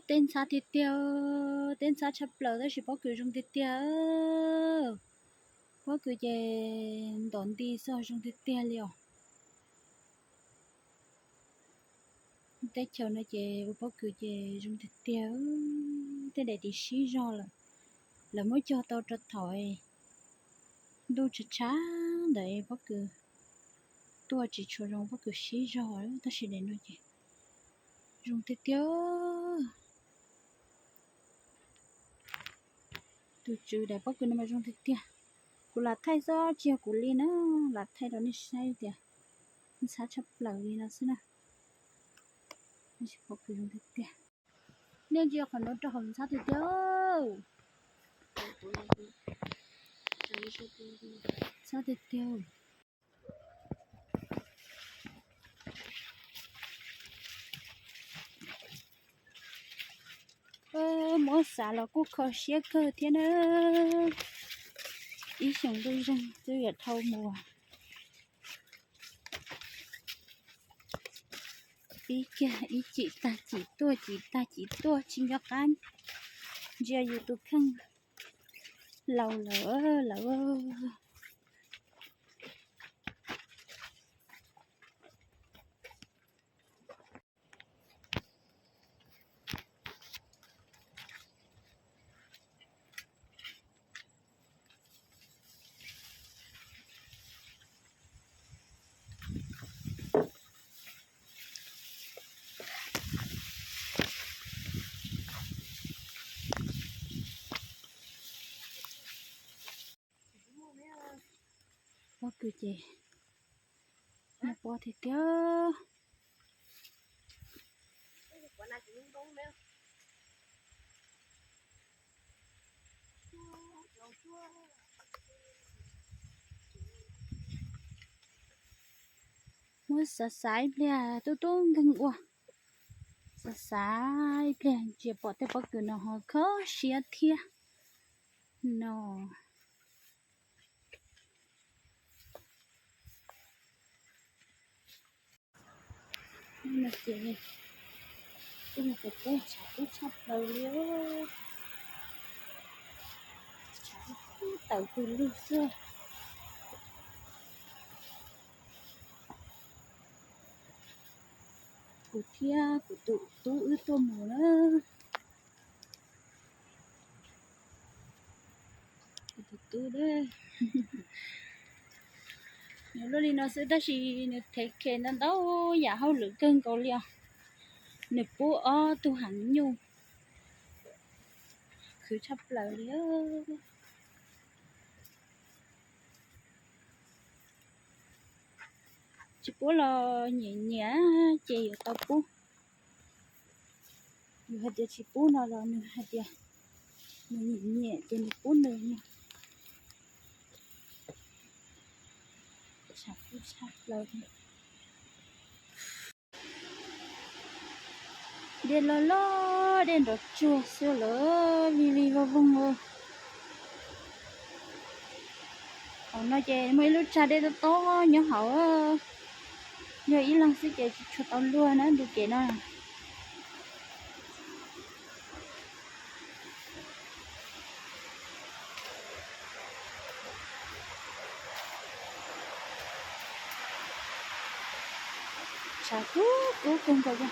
Tej ntxhab tiag tiag, tej ntxhab tshaj plaws tab sis pob kws zoo tiag tiag. Pob kws ces ntom nti xwb zoo tiag tiag li os. Teb chaws no ces ua pob kws ces zoo tiag tiag, tej daim ris sib zog lawm, lawv muab cog tau rau thaum ntuj tshav tshav ntawd pob kws tuaj tsis tshua zoo, pob kws sib zog, tab sis daim no ces zoo tiag tiag. Tus tswv daim pob kws no mas zoo tiag tiag. Kuv lam thaij xwb tsis yog kuv li na, lam thaij rau nej saib tias ntxhab tshaj plaws li no xwb na. Pob kws zoo tiag tiag. Nej ntsia qhov no rau hauv ntxhab tiag tiag. Ntxhab tiag tiag. Muab xav los kuj kho siab kawg thiab na. Ib xyoos ntuj zeeg twb yuav dhau mus. Ib kiag ib cim tag cim tuaj, cim tag cim tuaj, tsis nco qab ntsia yus tus kheej laus lawm lawm. Pob kws ces noj pob tiag tiag. Muab xav xav ib pliag tub tub nkeeg ua, xav xav ib pliag ntsia pom tej pob kws no ho kho siab thiab no. Ces kuj yog tias peb tshav kub tshaj plaws li, tshav kub tawm kawg lug xwb. Kuv thiab kuv tus tub wb tuaj mus na. Kuv tus tub, nws luaj li no xwb tab sis nws thev khes ntau ntau yam hauj lwm kawg nkaus li os. Nws pub ob tug heev nyuj, khwv tshaj plaws li. Tsis pub los nyiam nyiam ces yuav tau pub. Yus hais tias tsis pub no los nws hais tias nws nyiam nyiam ces nws pub nws no. Tshav kub tshaj plaws li. Dej loj loj, dej nrov tsuag xwb lawm, vig vig voog voog. Hauv no ces muaj ib lub tsag dej tob tob nyob hauv, yog ib leeg xwb ces tsis tshua tau luag na ntu kev no. Tshav kub kub kawg nkaus li.